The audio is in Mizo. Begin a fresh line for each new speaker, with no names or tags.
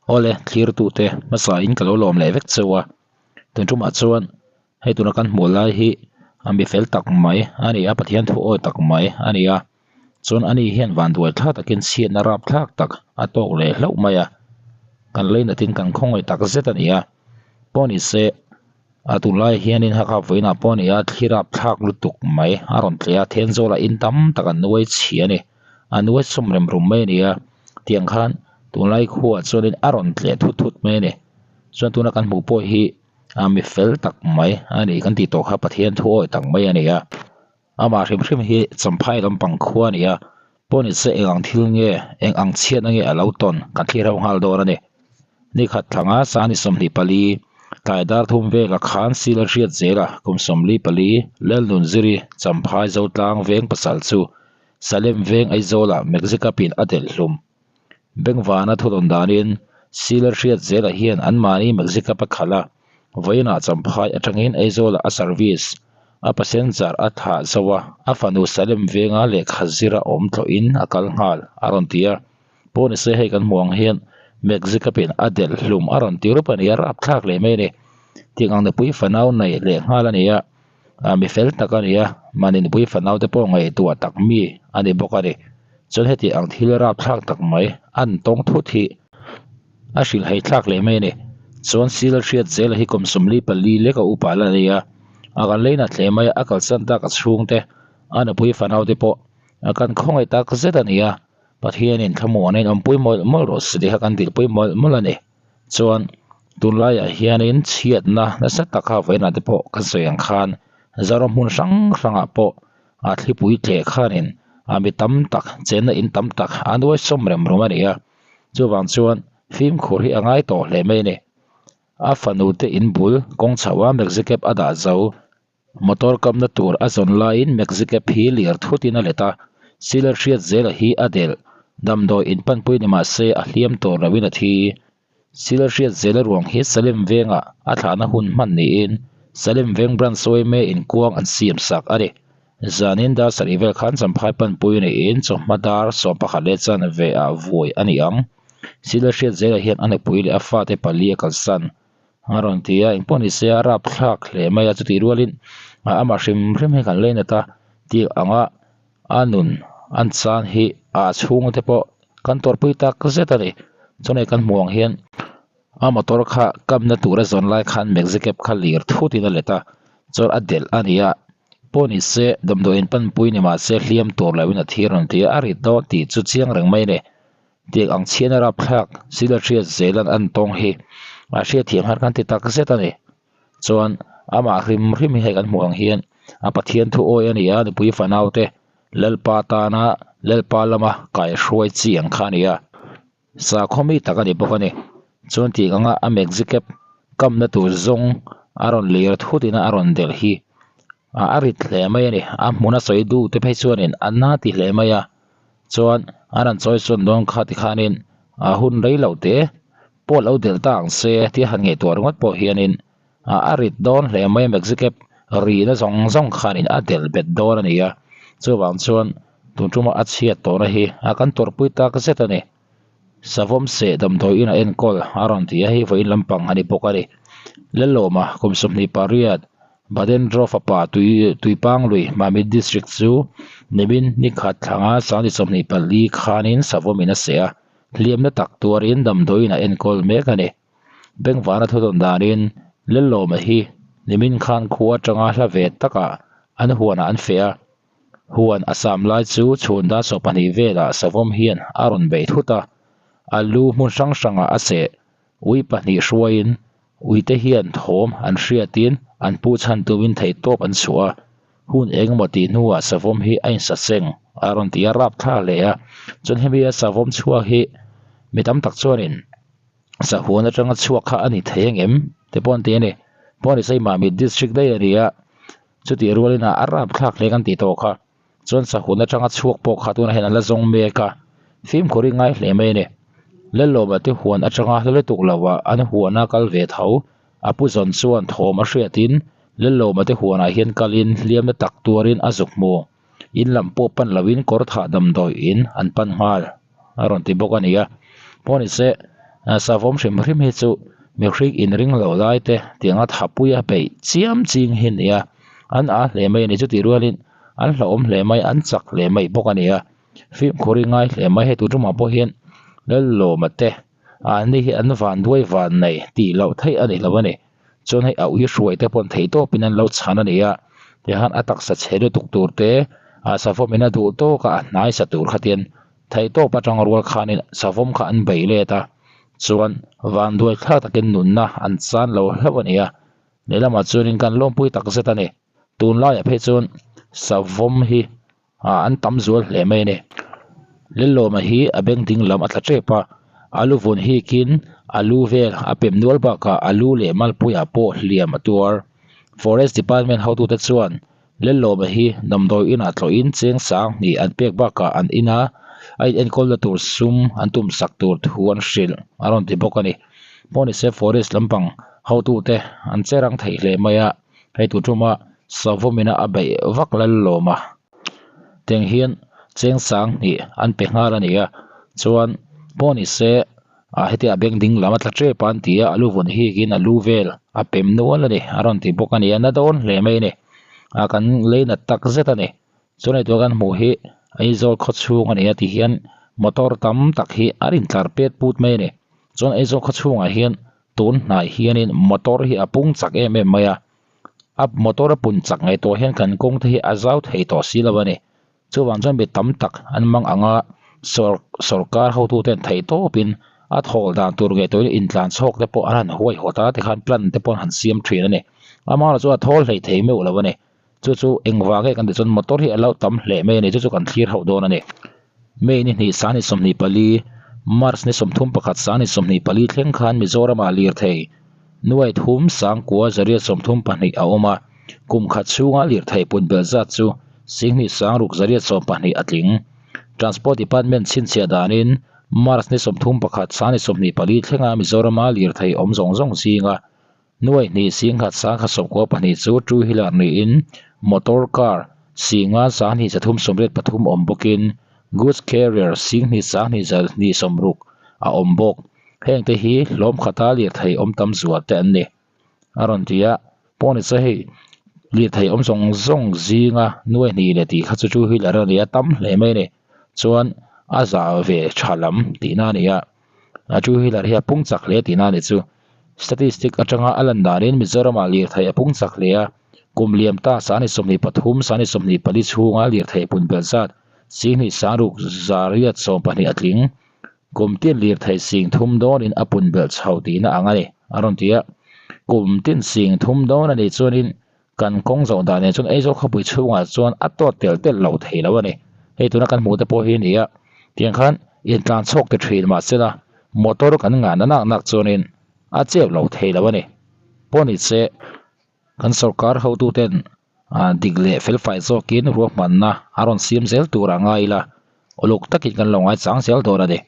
Awle, thlirtute hmasa in ka lo lawm leh vek cheu a, tun tumah chuan hei tuna kan hmuh lai hi a mi fel tak mai a ni a, Pathian thu awi tak mai a ni a, chuan ani hian vanduai thlak takin chhiatna rap thlak tak a tawk leh hlauh mai a, kan leinatin kan khawngaih tak zet a ni a, pawh ni se a tunlai hianin hakha vawiinah pawh a ni a, thli rap thlak lutuk mai a rawn tleh a, Thenzawlah in tam tak an nuai chhia a ni. A nuai sawm rem rum mai a ni a, tiang khan tunlai khuaah chuanin a rawn tleh thut thut mai a ni. Chuan tuna kan hmuh pawh hi a mi fel tak mai a ni kan tih tawh kha Pathian thu awi tak mai a ni a. Amah hrim hrim hi Champhai lampang khua a ni a, pawh ni se eng ang thil nge eng ang chhiatna nge a lo tawn kan thlir ho nghal dawn a ni. Ni khat thlanga Sani 24, tlai dar thum vela khan sil a hriat zel a, kum 44, Lalnunziri Champhai Zotlang veng pasal chu Salem veng Aizawlah Mexica-pin a delh hlum. Bengvana thurawn danin Sealer hriat zelah hian anmahni Mexica-pa khalh a, vawiinah Champhai atangin Aizawlah a service, a passenger a thlah zo a, a fanu Salem venga lehkha zira awm tlawhin a kal nghal, a rawn ti a. Pawh ni se hei kan hmuh ang hian Mexica-pin a delh hlum a rawn ti rup a ni a, rapthlak leh mai a ni. Tiang ang nupui fanau nei leh nghal a ni a. Ah mi fel tak a ni a, mahni nupui fanau te pawh ngaihtuah tak mi a ni bawk a ni. Chuan heti ang thil rapthlak tak mai an tawng thut hi a hrilhhei thlak leh mai a ni. Chuan sil hriat zel hi kum 44 lek a upa la a ni a, a kan lei nat hle mai a, a kalsan tak a chhungte a nupui fanau te pawh a kan khawngaih tak zet a ni a, Pathianin thlamuan a inawmpui mawlh mawlh rawh se tih kha kan dilpui mawlh mawlh a ni. Chuan tunlaiah hianin chhiatna nasa taka vawiinah te pawh kan sawi ang khan Zoram hmun hrang hrangah pawh a thlipui tleh khanin a mi tam tak chenna in tam tak a nuai sawm rem rum a ni a, chuvang chuan fimkhur hi a ngai tawh hle mai a ni. A fanu te in bul kawng chho a Maxicab a dah zo. Motor kamna tur a zawn laiin Maxicab hi lir thutin a let a, Sealer hriat zela hi a delh. Damdawi inpanpui ni mah se a hliam tawh loin a thi. Sealer hriat zela ruang hi Salem vengah a thlahna hun hman niin Salem veng branch yma in kuang an siam sak a ni. Zanin dar sarih vel khan Champhai panpui niin chawhma dar 11 leh chanve ah vuai a ni ang. Sealer hriat zela hian a nupui leh a fate pali a kalsan. A rawn ti a, engpawh ni se a rapthlak hle mai a, chutih rualin amah hrim hrim hi kan lei nat a, tih anga a nun an chan hi a chhungte pawh kan tawrhpui tak zet a ni. Chuan hei kan hmuh ang hian a motor kha kamna tura zawn lai khan Maxicab kha lir thutin a let a, chuan a delh a ni a, pawh ni se damdawiin panpui ni mahse hliam tur loin a thi a rawn ti a, a rit dawn tih chu chiang reng mai a ni. Tiang ang chhian a rapthlak sila hriat zelan an tawng hi a hriatthiam har kan ti tak zet a ni. Chuan amah hrim hrim hi hei kan hmuh ang hian a Pathian thu awi a ni a, nupui fanau te Lalpa tana Lalpa lama kaihruai chi ang kha a ni a, sakhaw mi tak a ni bawk a ni. Chuan tiang anga a Maxicab kamna tur zawng a rawn lir thut ina a rawn delh hi a rit hle mai a ni. A hmuna sawi duh te phei chuanin a na ti hle mai a. Chuan an rawn chawi sawn dawn kha tikhanin a hun rei loh te pawh lo delh ta ang se tia han ngaihtuah ringawt pawh hianin a rit dawn hle mai a Maxicab rihna zawng zawng khanin a delh bet dawn a ni a, chuvang chuan tun tuma a chhiat tawhna hi a kan tawrhpui tak zet a ni. Savawm seh damdawi in a enkawl a rawn ti a, hei vawiin lampang a ni bawk a ni. Lalawma kum 28 Badendro fapa tui Tuipanglui Mamit District chu nimin ni khat thlanga 24 khanin savawm in a seh a, hliamna tak tuarin damdawi in a enkawl mek a ni. Bengvana thudawn danin Lalawma hi nimin khan khua atanga hla ve takah an huanah an feh a, Huan a sam lai chu chhun dar 20 velah savawm hian a rawn bei thut a, a lu hmun hrang hrangah a seh. Ui pahnih hruaiin uite hian thawm an hriatin an pu chhan tumin theihtawp an chhuah a, hun eng emaw tih hnuah savawm hi a insaseng a rawn ti a, rapthla hle a. Chuan hemi a savawm chhuak hi mi tam tak chuanin sahuan atanga chhuak kha a ni thei angem te pawh an ti a ni. Pawhnisei Mamit District daih a ni a. Chutih rualin a rapthlak hle kan tih tawh kha. Chuan sahun atanga chhuak pawh kha tunah hian an la zawng mek a, fimkhur i ngai hle mai a ni. Lalawma te huan atanga hla lutuk loah an huana kal ve tho. A pu zawn chuan thawm a hriatin Lalawma te huanah hian kalin hliamna tak tuarin a zuk hmu. In lam pawh pan loin kawr thah damdawiin an pan nghal a rawn ti bawk a ni a. Pawh ni se. Savawm hrim hrim hi chu mihring inring lo lai te tianga thapui a beih chiam ching hi a ni a, an aa hle mai a ni. Chutih rualin an hlauhawm hle mai, an chak hle mai bawk a ni a, fimkhur i ngai hle mai. Hei tun tumah pawh hian Lallawma te anni hi an van duai van nei tih loh theih a ni lo a ni. Chuan hei a ui hruai te pawn theih tawpin an lo chhan a ni a, tihian a taksa chhe lutuk tur te ah savawm in a duh tawk a a hnai sa tur khatian theih tawp atang rual khanin savawm kha an bei let a, chuan van duai thlak takin nunna an chan lo hlauh a ni a, lehlamah chuanin kan lawmpui tak zet a ni. Tunlaiah phei chuan savawm hi ah an tam zual hle mai a ni. Lellawma hi a beng ding lam a tla tep a, a lu vun hikin a lu vel a pem nual bakah a lu leh malpuiah pawh hliam a tuar. Forest Department hotute chuan Lellawma hi damdawi inah tlawhin cheng sang hnih an pek bakah an ina a inenkawlna tur sum an tum sak tur thu an hrilh a rawn ti bawk a ni. Pawhnise Forest lampang hotute an che rang thei hle mai a. Hei tu tuma Savawmina a beih vak lal lawm a, tiang hian cheng sang hnih an pe nghal a ni a, chuan pawh ni se ah hetia a beng ding lam a tla tep a an ti a, a lu vawn hikin a lu vel a pem nual a ni a rawn ti bawk a ni a, na dawn hle mai a ni, ah kan lei nat tak zet a ni, chuan hei tura kan hmuh hi Aizawl khaw chhung a ni a ti hian motor tam tak hi a intlar pet put mai a ni, chuan Aizawl khaw chhungah hian Tun hnai hianin motor hi a pung chak em em mai a, a motor a pun chak ngei tawh hian kan kawng te hi a zau thei tawh si lo a ni. Chuvang chuan mi tam tak an mang ang a, sawr sawrkar hotuten theih tawpin a thawl dan tur ngei turin intlan chhawk te pawh an han huaihawt a, tikhan plan te pawh an han siam thin a ni. Amaherawhchu chu a thawl hlei thei meuh lo a ni. Chu chu engvang nge kan tih chuan motor hi a lo tam hle mai a ni, chu chu kan thlir hauh dawn a ni. May ni hnih sani 24, March ni 31 sani 24 thleng khan Mizoramah lirthei nuai thum sangkua zariat 32 a awm a, kum khat chhunga lirthei put belh zat chu singhnih sangruk zariat 12 a tling. Transport Department chhinchhiah danin March ni 31 sani 24 thlenga Mizorama lirthei awm zawng zawng zinga Nuai hnih singkhat sangkhat sawmkua pahnih chu two wheeler niin motor car singa sanghnih zathum sawmriat pathum awm bawkin goods carrier singhnih sanghnih zahnih sawmruk a awm bawk. Heng te hi hlawm khata lirthei awm tam zual te an ni. A rawn ti a, pawh ni se hei lirthei awm zawng zawng zinga nuai hnih leh tih kha chu two wheeler a ni a tam hle mai a ni. Chuan a zah ve tha lam tihna a ni a. A two wheeler hi a pung chak hle tihna a ni chu. Statistic atanga a lan danin Mizoramah lirthei a pung chak hle a, kum liam ta sani 23, sani 24 chhunga lirthei pun belh zat singhnih sangruk zariat 12 a tling. Kum tin lirthei sing thum dawnin a pun belh chho tihna ang a ni, a rawn ti a. Kum tin sing thum dawn a nih chuanin kan kawng zawh dan nen chuan Aizawl khawpui chhungah chuan a tawt telh telh lo thei lo a ni. Hei tuna kan hmuh te pawh hi a ni a, tiang khan intlan chhawk ti thin mahsela motor kan ngahna nak nak chuanin a chep lo thei lo a ni. Pawh ni se kan sorkar hotuten dik leh felfai zawkin ruahmanna a rawn siam zel tur a ngai ila, uluk takin kan lo ngaichang zel dawn a ni.